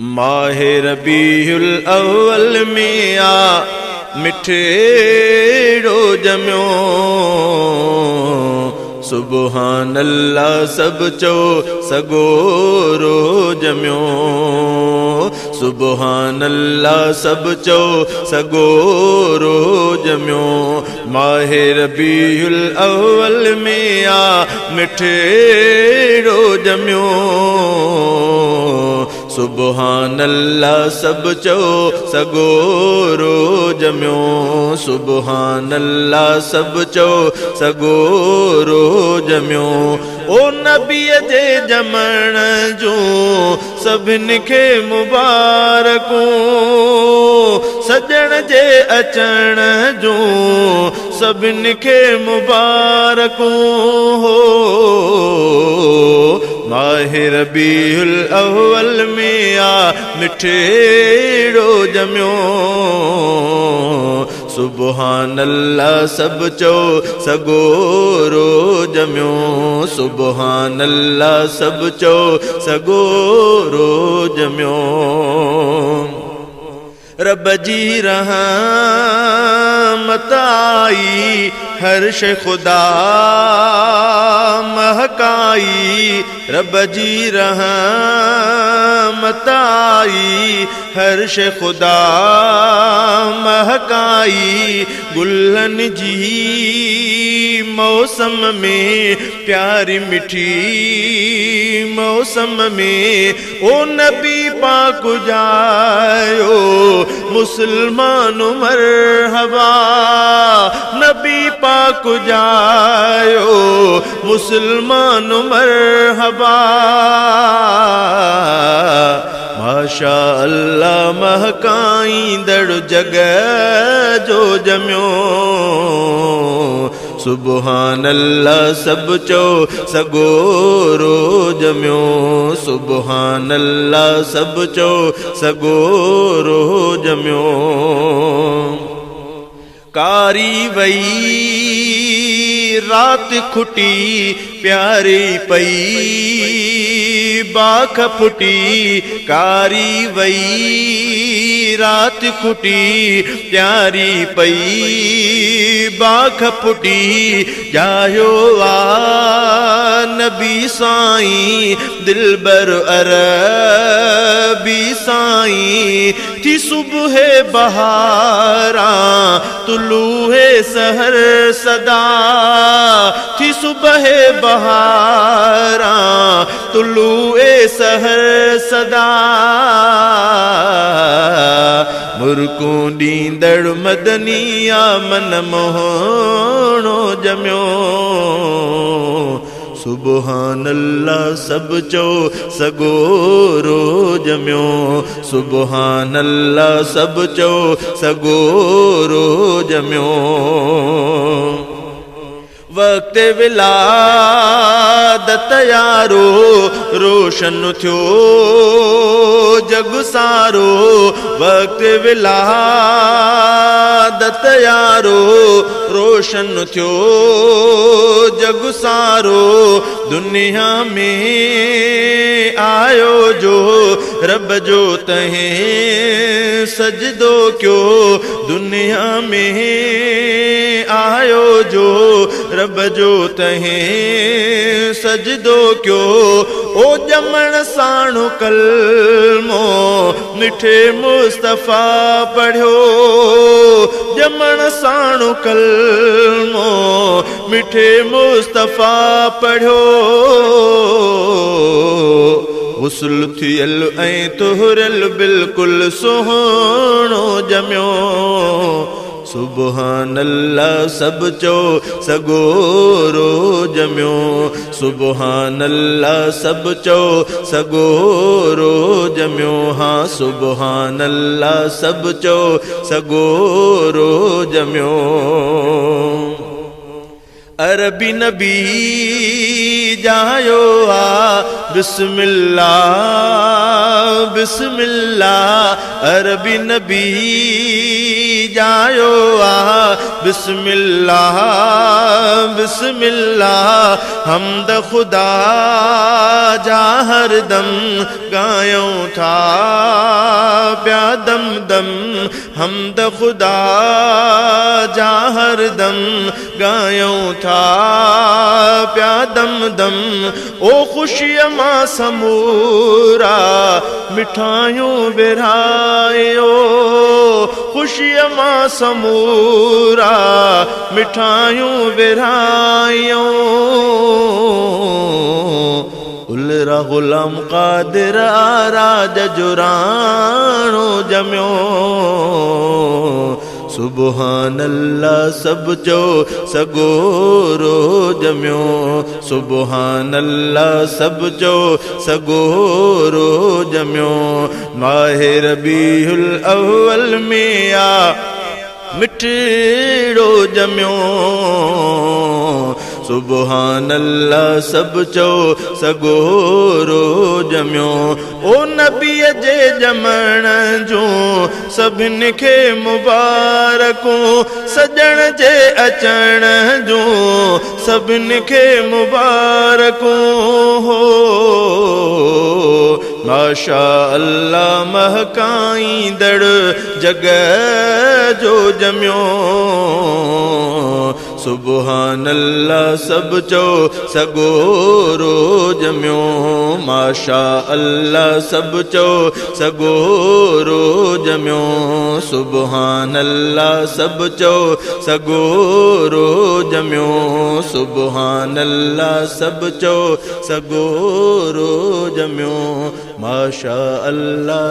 ماه ربيع الاول ۾ آ مٺڙو ڄميو، سبحان الله سڀ چئو سڳورو ڄميو، سبحان الله سڀ چئو سڳورو ڄميو. ماه ربيع الاول ۾ آ مٺڙو ڄميو، سبحان الله سڀ چئو سڳورو ڄميو، سبحان الله سڀ چئو سڳورو ڄميو. او نبيء جي ڄمڻ جون سڀن کي مبارڪون، سڄڻ جي اچڻ جون سڀن کي مبارڪون. هو ماه ربيع الاول ۾ آ مٺڙو ڄميو، سبحان الله سڀ چئو سڳورو ڄميو، سبحان الله سڀ چئو سڳورو ڄميو. رب جي رحمت آئي، هر شي خدا مهڪائي، رب جي رحمت آئي، هر شي خدا مهڪائي. گلن جي موسم ۾، پياري مٺي موسم ۾، او نبي پاڪ جايو، مسلمان مرحبا، نبي پاڪ جايو، مسلمان مرحبا. ماشاء الله مهڪائيندڙ جڳ جو ڄميو، سبحان الله سڀ چئو سڳورو ڄميو، سبحان الله سڀ چئو سڳورو ڄميو. ڪاري وئي رات کٽي، پياري پئي باک ڦٽي، ڪاري وئي رات کٽي، پياري پئي باک ڦٽي. ڄايو آ نبي سائين، دلبر عربي سائين، ٿي صبح بهاران طلوع سحر صدا، ٿي صبح بهاران طلوع سحر صدا. مرڪون ڏيندڙ مدني آ من موهڻو ڄميو، سبحان الله سڀ چئو سڳورو ڄميو، سبحان الله سڀ چئو سڳورو ڄميو. وقت ولادت يارو، روشن ٿيو جڳ سارو، وقت ولادت يارو، روشن ٿيو جڳ سارو. دنيا ۾ آيو جو رب جو تنهن سجدو ڪيو، دنيا ۾ آيو جو رب جو تنهن سجدو ڪيو. او ڄمڻ ساڻ ڪلمو مٺي مصطفيٰ پڙهيو، ڄمڻ ساڻ ڪلمو مٺي مصطفيٰ پڙهيو. غسل ٿيل ۽ طهريل بلڪل سهڻو ڄميو، سبحان الله سڀ چئو سڳورو ڄميو، سبحان الله سڀ چئو سڳورو ڄميو. ها سبحان الله سڀ چئو سڳورو ڄميو. عربي نبي ڄايو آ، بسم الله بسم الله عربي نبي ڄايو آ، بسم الله بسم الله حمد خدا جا هردم ڳايون ٿا پيا دم دم، حمد خدا جا هردم ڳايون ٿا پيا دم دم. او خوشيءَ مان سمورا مٺايون ورهايو، خوشيءَ مان سمورا مٺايون ورهايو. الرا غلام قادر راج جو راڻو ڄميو، سبحان الله سڀ چئو سڳورو ڄميو، سبحان الله سڀ چئو سڳورو ڄميو. ماهه ربيع الاول ۾ آ مٺڙو ڄميو، سبحان الله سڀ چئو سڳورو ڄميو. او نبيءَ جي ڄمڻ جون سڀني کي مبارڪون، سڄڻ جي اچڻ جون سڀني کي مبارڪون هو. ماشا الله مهڪائيندڙ جڳ جو ڄميو، سبحان الله سڀ چئو سڳورو ڄميو، ماشا الله سڀ چئو سڳورو ڄميو، سبحان الله سڀ چئو سڳورو ڄميو، سبحان الله سڀ چئو سڳورو ڄميو، ماشا الله.